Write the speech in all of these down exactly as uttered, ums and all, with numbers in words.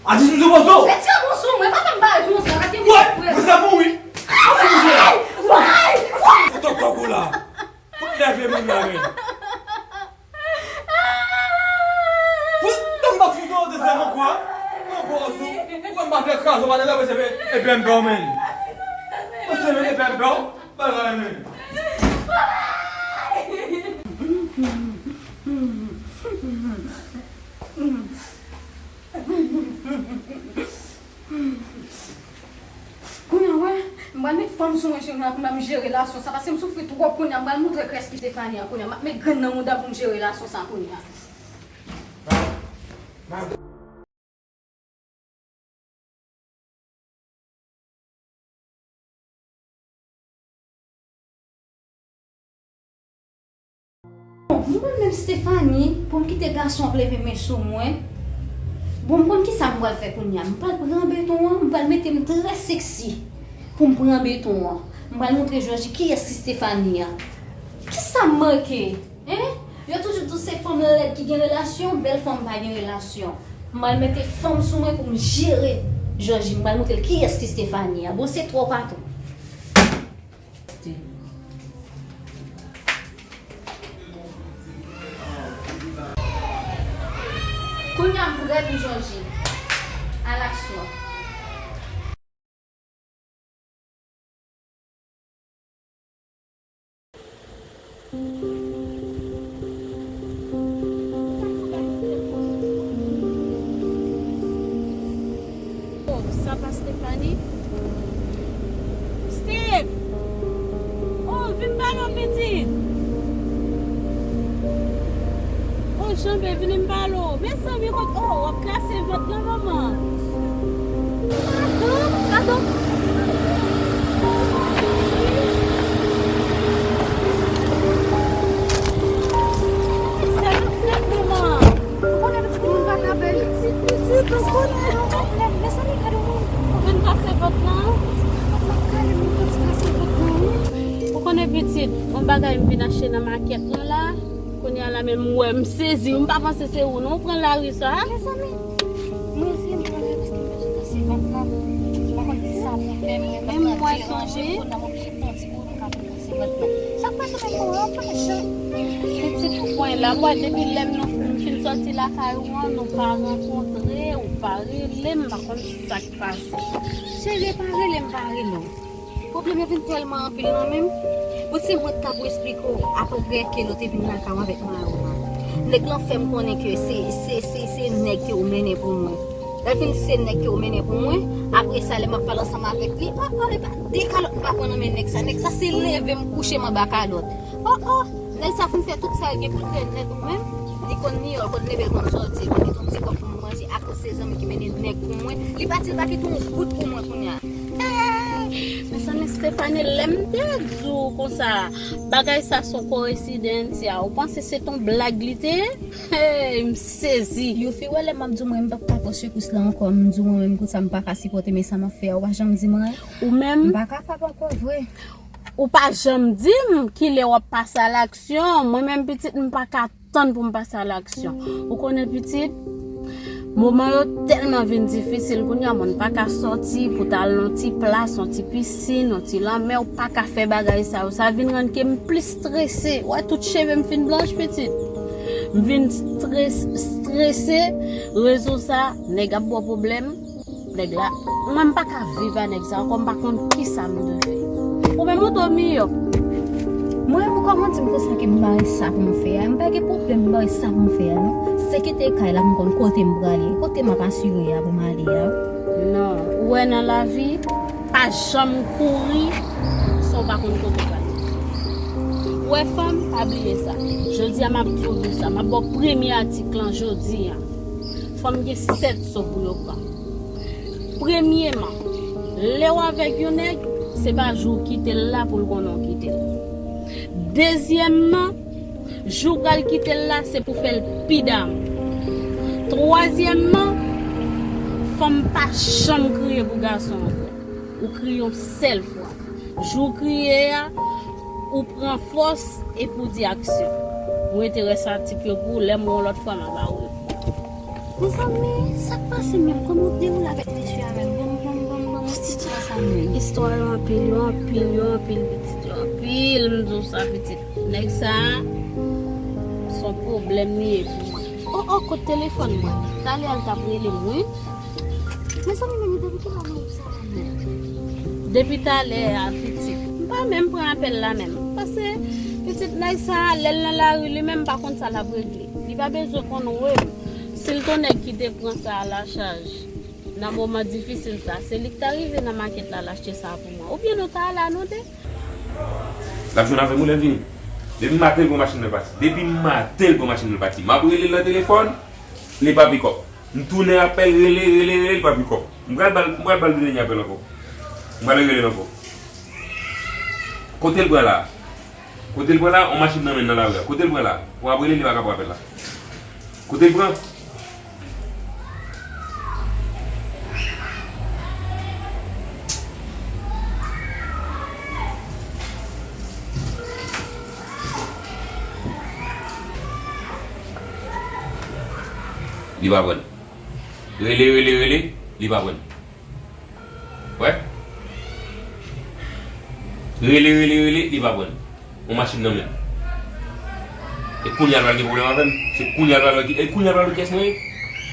Atis, m di w poze w. Retire men w sou mwen, pa fè m bagay konsa, gade m. Wè, mwen sa mouri. Ay! Ay! Fout tòk tòk ou la. Fout nève moun la, men. Fout, non, m pa fout ou dezyèm ankò. Mwen poze w. Ou wè m pa fè kraze w, pa de lè, mwen se men, e bèm bèm, men. Mwen se men, e bèm bèm. Bagay, men. Kounye a, wè, m pral met fanm sou mwen, cheri, kounye a pou m jere relasyon sa, paske m soufri twòp kounye a, m pral montre kiyès ki Stefanie a kounye a, m ap met grenn nan mouda pou m jere relasyon sa kounye a. Bon, m konn menm Stephanie, pou m kite gason ap leve men sou mwen. Bon, m konn kisa m pral fè kounye a. M pral pran beton an, m pral mete m trè seksi pou m pran beton an. M pral montre Jòji kiyès ki Stephanie a. Kisa m manke? Hein? Yo toujou di se fanm lèd ki gen relasyon, bèl fanm pa gen relasyon. M pral mete fanm sou mwen pou m jere Jòji. M pral montre l kiyès ki Stephanie a. Bon, se twò patwon. Kounye a m prè pou Jòji. Alaksyon. Oh, sa pa Stephanie? Steve! Oh, vin pale w, pitit. Oh, Janbe, vini m pale w. Mezanmi, kot, oh, w ap kase vant lan, manman. Gadon, gadon. Sa k ap fèt, manman? Ou konnen pitit moun pa ka bèl. Pitit, pitit, ou konnen. Mezanmi, gade moun. Ou vin kase vant lan? Vant lan kale, moun foti kase vant lan, wi. Ou konnen pitit, yon bagay m vin achte nan makèt lan la. Kounye a la menm m wè m sezi, m pa panse se ou non, ou pran lari sa. Mezanmi, mwen eseye m pran lari paske m bezwen kase vant lan. M pa konn kisa pou m fè, mwen menm mwen deranje, kounye a m oblije pran ti boul pou m ka pase vant lan. Sa k pase menm mwen an pa jan. Pitit, ou pran la, mwen depi lè m nou m fin sòti lakay ou an, nou pa rankontre, ou pa rele m, m pa konn sa k pase. Cheri, pa rele m, pa rele w. Pwoblèm yo vin tèlman anpil nan men m. Bon, se mwen k ta pou esplike w apeprè kè lè w te vin lakay ou avèk mari w la. Nèg lan fè m konnen ke se, se, se, se nèg ke ou mennen pou mwen. Lè l fin di se nèg ke ou mennen pou mwen, apre sa, lè m ap pale ansanm avèk li, oh, oh, e pa de kalòt m pa pran nan men nèg sa. Nèg sa, se leve m kouche m anba kalòt. Oh, oh, nèg sa fin fè tout sa l gen pou l fè nèt ou menm. Li konn miyò, l konn leve, l konn sòti, l konn kite yon ti kòb pou m manje, akoz se zanmi ki mennen nèg pou mwen. Li pati, l pa kite yon goud pou mwen kounye a. Hey! Mezanmi, Stephanie, lè m te di w konsa, bagay sa se yon koyensidans, ya. Ou panse se t on blag li te ye? Hey, m sezi. Youfi, wè lè m ap di w mwen m p ap ka pran sekous la ankò, m di w mwen menm konsa m pa ka sipòte, men sa m ap fè a, ou pa janm di m anyen. Ou menm? M pa kapab ankò vre. Ou pa janm di m kilè w ap pase a laksyon. Mwen menm pitit, m pa ka tann pou m pase a laksyon. Ou konnen pitit, moman yo tèlman vin difisil kounye a, moun pa ka sòti pou t al nan ti plas, nan ti pisin, nan ti lanmè, ou pa ka fè bagay sa yo. Sa vin rann ke m plis strese. Ou wè tout cheve m fin blanch, pitit. M vin stres-, strese, rezon sa, nèg ap ba w pwoblèm. Nèg la, mwen m pa ka viv a nèg sa ankò, m pa konn kisa m dwe fè. Ou menm ou do miyò. Mwen menm, kòman di m konsa ke m pa gen sa pou m fè a? M pa gen pwoblèm, m pa gen sa pou m fè a, non. Se kite kay la, m konn kote m prale, kote m ap asire a pou m ale a. Non, ou wè nan lavi, pa janm kouri san w pa konn kote w prale. Ou wè fanm, pa bliye sa. Jodi a, m ap di w tou sa, m ap ba w premye atik lan jodi a. Fanm gen sèt so pou yo pran. Premyeman, lè w avèk yon nèg, se pa jou w kite l la pou l konnen w kite l. Dezyèmman, jou w pral kite l la, se pou fè l pi damou. Twazyèmman, fanm pa janm kriye pou gason ankò. Ou kriye yon sèl fwa. Jou w kriye a, ou pran fòs epi w di aksyon. Ou rete rès atik yo pou lè m wè yon lòt fwa m a ba ou yo. Mezanmi, sa k pase menm? Kòman w dewoule avèk mesye a menm? Bon, bon, bon, bon, bon, istwa sa menm. Istwa yo anpil, yo anpil, yo anpil, pitit, yo anpil, m di w sa, pitit. Nèg sa a, se yon pwoblèm li ye pou mwen. O, o, kot telefòn mwen? Talè a l t ap rele m, wi. Mezanmi, men depi kilè nèg sa a menm? Depi talè a, pitit. M pa menm pran apèl la menm. Paske, pitit, nèg sa a, lè l nan lari, li menm pa konn sa l ap regle. Li pa bezwen konn wè m. Si l t on nèg ki te pran sa a la chaj nan moman difisil sa, se li k ta rive nan makèt la, l achte sa a pou mwen. Oubyen nou ta al a nou de. L ap jwenn avè m wi lè l vini. Depi maten l pran machin nan pati. Depi maten l pran machin nan pati. M ap rele l nan telefòn, li pa pikòp. M tounen apèl, rele, rele, rele, li pa pikòp. M pral ba l, m pral ba l de dènye apèl ankò. M pral rele l ankò. Kote l pran la? Kote l pran la? On machin nan men nan lari a. Kote l pran la? W ap rele, li pa ka pran apèl la. Kote l pran? Li pa pran. Rele, rele, rele, li pa pran. Wè. Rele, rele, rele, li pa pran. On machin nan men l. E kounye a l pral gen pwoblèm avè m. Se kounye a l pral wè ki, e kounye a l pral wè kiyès mwen ye.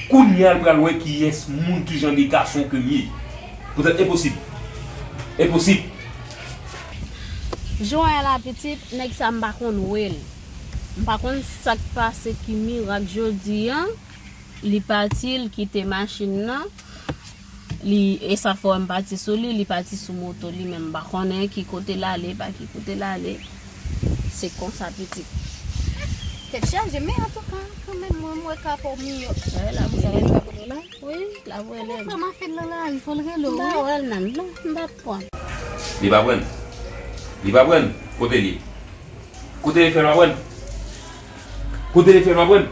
Kounye a l pral wè kiyès moun, ki jan de gason ke m ye. Poutèt enposib. Enposib. Jan w wè la, pitit, nèg sa m pa konn wè l. M pa konn sa k pase, ki mirak jodi a. Li pati, l kite machin nan. Li, e sa fè m pati sou li, li pati sou moto li menm. M pa konnen ki kote l ale, pa ki kote l ale. Se konsa, pitit. Tèt chaje, men antouka, kanmenm, mwen, m wè ka pa w miyò. Wè, l ap rele m. Wi, l ap rele m. Fè m afè l nan lari, fò l rele w, wi. M pa wè l menm, non, m pa pran. Li pa pran. Li pa pran. Kote l ye? Kote l fè l pa pran? Kote l fè l pa pran?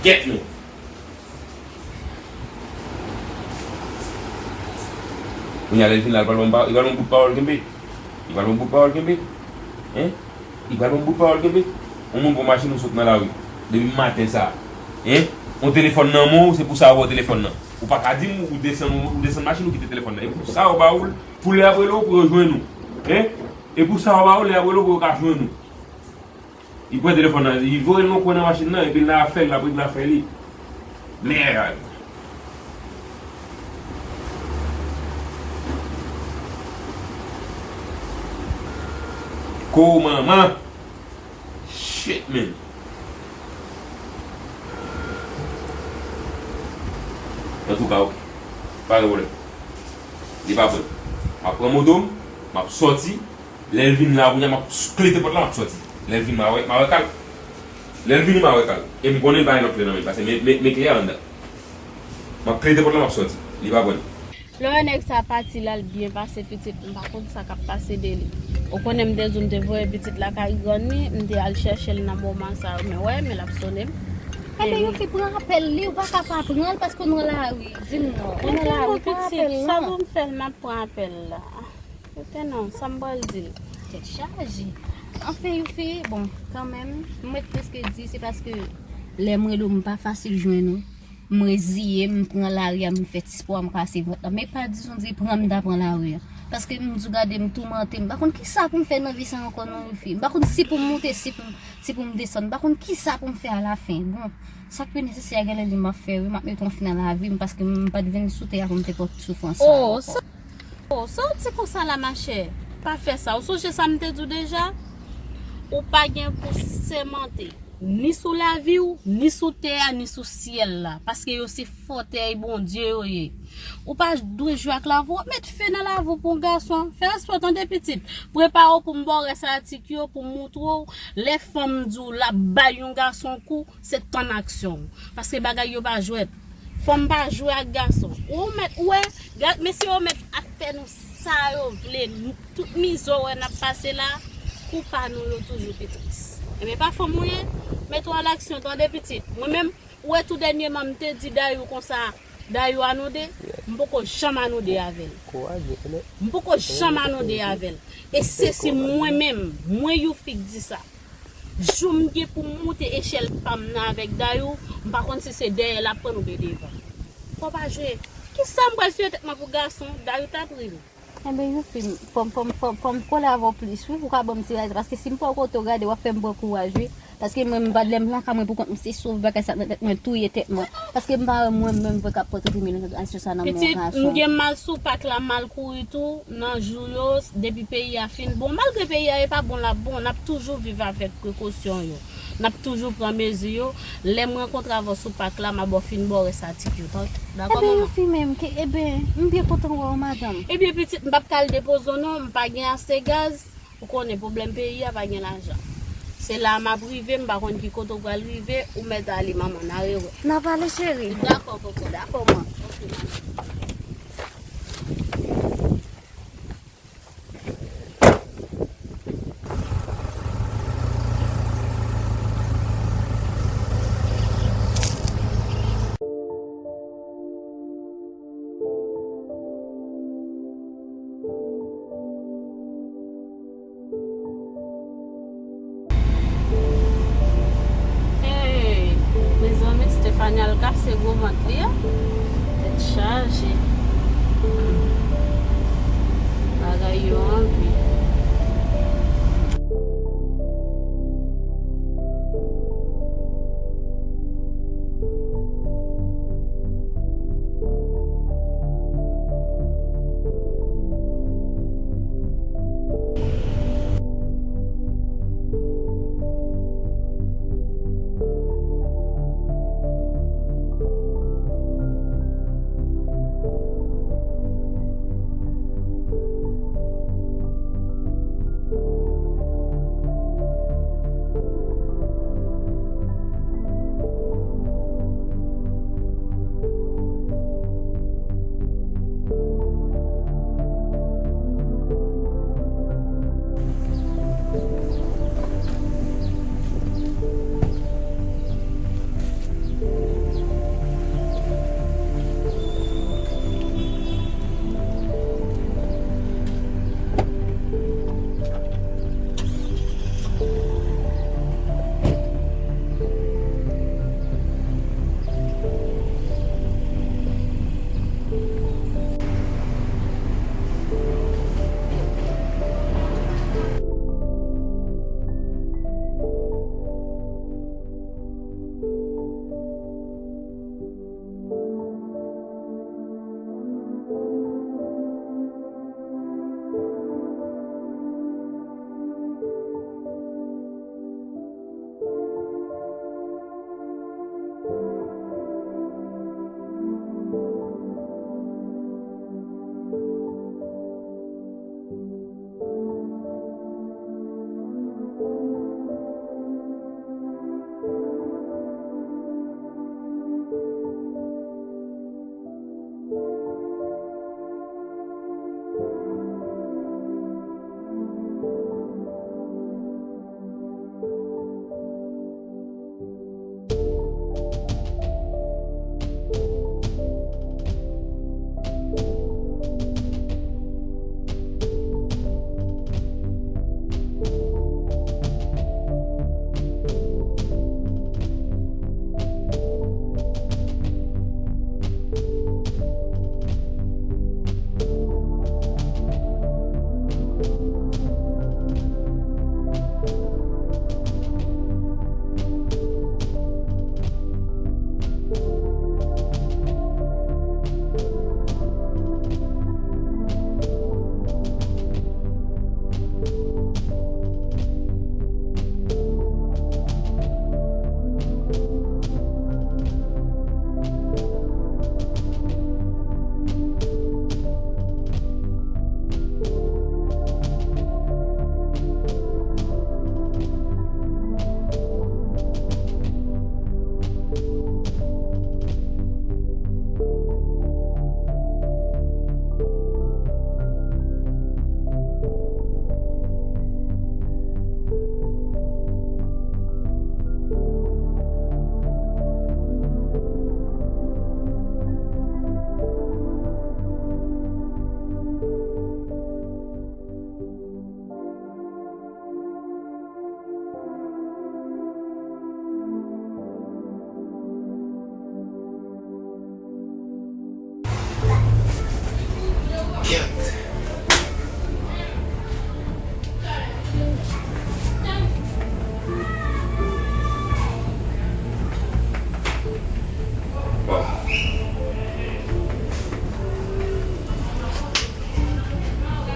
Kèt nou. Kounye a lè l fin la, li pral ban m pa-, li pral ban m bout pawòl kenbe. Li pral ban m bout pawòl kenbe. Hein? Li pral ban m bout pawòl kenbe. On moun pran machin ou sot nan lari. Depi maten sa. Hein? On telefòn nan men w, se pou sa ou ba w telefòn nan. Ou pa ka di m ou desann, ou desann machin ou kite telefòn nan. E pou sa ou ba ou l, pou lè y ap rele w pou yo jwenn ou. Hein? E pou sa ou ba ou l, lè y ap rele w pou yo ka jwenn ou. Li pran telefòn nan, li voye l nan kwen nan machin nan, epi l nan afè l, l ap regle afè li. Mèd. Ko manman. Shit, man. Antouka, ok. Pa gen pwoblèm. Li pa pran. M ap pran moto m, m ap sòti. Lè l vin la, kounye a, m ap s-, klete pòt la, m ap sòti. Lè l vin, m a wè, m a wè ka l. Lè l vini, m a wè ka l. E m konnen l pa gen lòt kle nan men l, paske men, men, men kle a anndan. M ap klete pòt la, m ap sòti. Li pa pran. Lè w wè nèg sa pati la, l byen pase pitit, m pa konn sa k ap pase de li. Ou konnen m te di w m te voye pitit lakay grann li, m te al chèche l nan moman sa yo, men wè, men l ap sonnen m. Enben, yon fi pran apèl li, ou pa ka pa pran l paske w nan lari. Di m non, ou nan lari, pran apèl lan. Sa pou m fè l, m ap pran apèl la. Kote non, sa m pral di l? Tèt chaje. Anfen, yon fi, bon, kanmenm, m mèt prèske di, se paske lè m rele w, m pa fasil jwenn ou. M reziye m, m pran lari a, m fè ti spò a, m kase vant la. Men pa di, on dirait pran m ta pran lari a. Paske m di w gade m toumante, m pa konn kisa pou m fè nan vi sa ankò non, yon fi. M pa konn si pou m moute, si pou m, si pou m desann. M pa konn kisa pou m fè alafen. Bon, sa k pi nesesè a, genlè li m ap fè, wi, m ap mete yon fen nan lavi m, paske m pa t vin sou tè a pou m te pòt soufrans sa ankò. Oh, sa, oh, sa w di konsa la, machè? Pa fè sa. Ou sonje sa m te di w deja? Ou pa gen pou sèmante. Ni sou lavi w, ni sou tè a, ni sou syèl la. Paske yo se fòtèy Bondye yo ye. Ou pa dwe jwe ak lavi w, w ap met fen nan lavi w pou yon gason. Fè respè w tande pitit. Prepare w pou m ba w rès atik yo, pou m moutre w. Lè fanm di w l ap bay yon gason kou, se tann aksyon w. Paske bagay yo pa jwèt. Fanm pa jwe ak gason. Ou mèt, ou wè, gad, mesye yo mèt ap fè nou sa yo vle. Nou, tout mizè w wè n ap pase la, kou pa nou yo toujou pi tris. Enben, pa fanm ou ye, mete w an aksyon, tande pitit. Mwen menm, ou wè tou dènyèman, m te di Dayou konsa, Dayou anode, m poko janm anode avè l. Kouraje, tande. M poko janm anode avè l. E se si mwen menm, mwen Youfik di sa. Jou m gen pou m moute echèl pa m nan avèk Dayou, m pa konn si se dèyè l ap pran oubyen devan. Fò pa jwe. Kisa m pral siye tèt mwen pou gason? Dayou t ap ri m. Enben, Youfik, fò m, fò m, fò m, fò m kole avè w plis, wi, pou w ka ban m ti rayz, paske si m pa w kote w gade, w ap fè m pran kouraj, wi. Paske mwen, m pa t lè m lakay mwen pou kont mwen, se sove bagay sa nan tèt mwen, touye tèt mwen. Paske m pa wè mwen menm vre k ap pran tout imilitasyon sa nan men yon gason. Pitit, m gen mal sou pak la, m al kouri tou nan jou yo, depi peyi a fin bon. Malgre peyi a e pa bon, l ap bon, n ap toujou viv avèk prekosyon yo. N ap toujou pran mezi yo. Lè m rankontre avè w sou pak la, m a ba w fin ba w rès atik yo. Tan-, dakò, manman? Enben, Youfik menm, ke, enben, m byen kontan wè w, madanm. Ebyen, pitit, m p ap ka al depoze w non, m pa gen ase gaz. Ou konnen pwoblèm peyi a, pa gen lajan. Se la m ap rive, m pa konn ki kote w pral rive, ou mèt ale, manman, n a rewè. N ap ale, cheri. Dakò, koko. Dakò, man. Ok, manman. Hey, mezanmi, Stephanie al kase gwo vant li a. Tèt chaje. Hmm. Bagay yo anpil.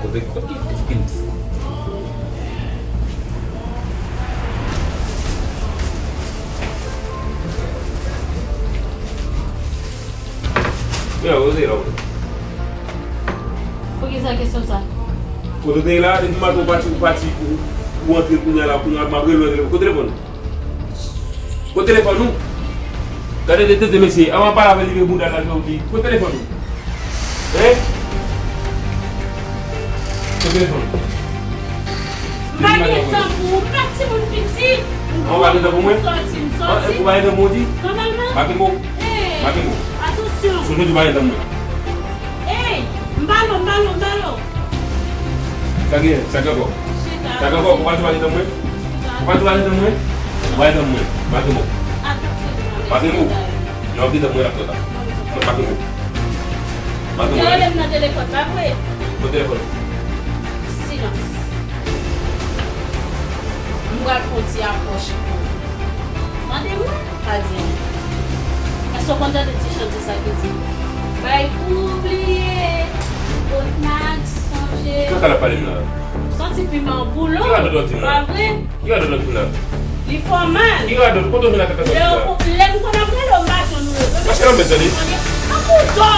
Avèk kote ki pou fini sa? Men, ou te la, ou. Poukisa kesyon sa? Kote w te ye la, depi maten ou pati, ou pati, ou, ou antre kounye a la, kounye a, m ap rele w nan telefòn. Kote telefòn ou? Kote telefòn ou? Gade de tete mesye, anvan pale avè li vye bouda la jodi. Kote telefòn ou? Hein? Kote telefòn ou? M pa gen tan pou ou, m pa timoun piti. An, ou pa gen tan pou mwen? M sòti, m sòti. An, ou pa gen tan pou mwen di? Nòmalman. Pa gen mo. Hey, pa gen mo. Atansyon. Sou jodi ou pa gen tan pou mwen. Hey, m pa lou, m pa lou, m pa lou. Sa gen, sa gen ankò. Chita. Sa gen ankò, ou pa di ou pa gen tan pou mwen? Ou pa di ou pa gen tan pou mwen? Ou pa gen tan pou mwen. Pa gen mo. Pa gen mo. Lè w ap gen tan pou mwen, l ap twò ta. Mwen pa gen mo. Pa gen mo. Ou te rele m nan telefòn, pa vre? Mwen telefòn. Silans. M pral fè yon ti apwòch pou ou. Tande mwen, pa di anyen. Èske w konn tande ti chante sa ki di, bay pou w bliye, kot n a sonje. Kaka l ap pale m la. Santi piman boulon, pa vre? Ki radòt w ap di m la? Li fòmal. Ki radòt? Kote w jwenn ak kaka sa w di la? Lè m konn ap rele w, m pa tann ou rele. Mache nan mèt, tande. An pou dò!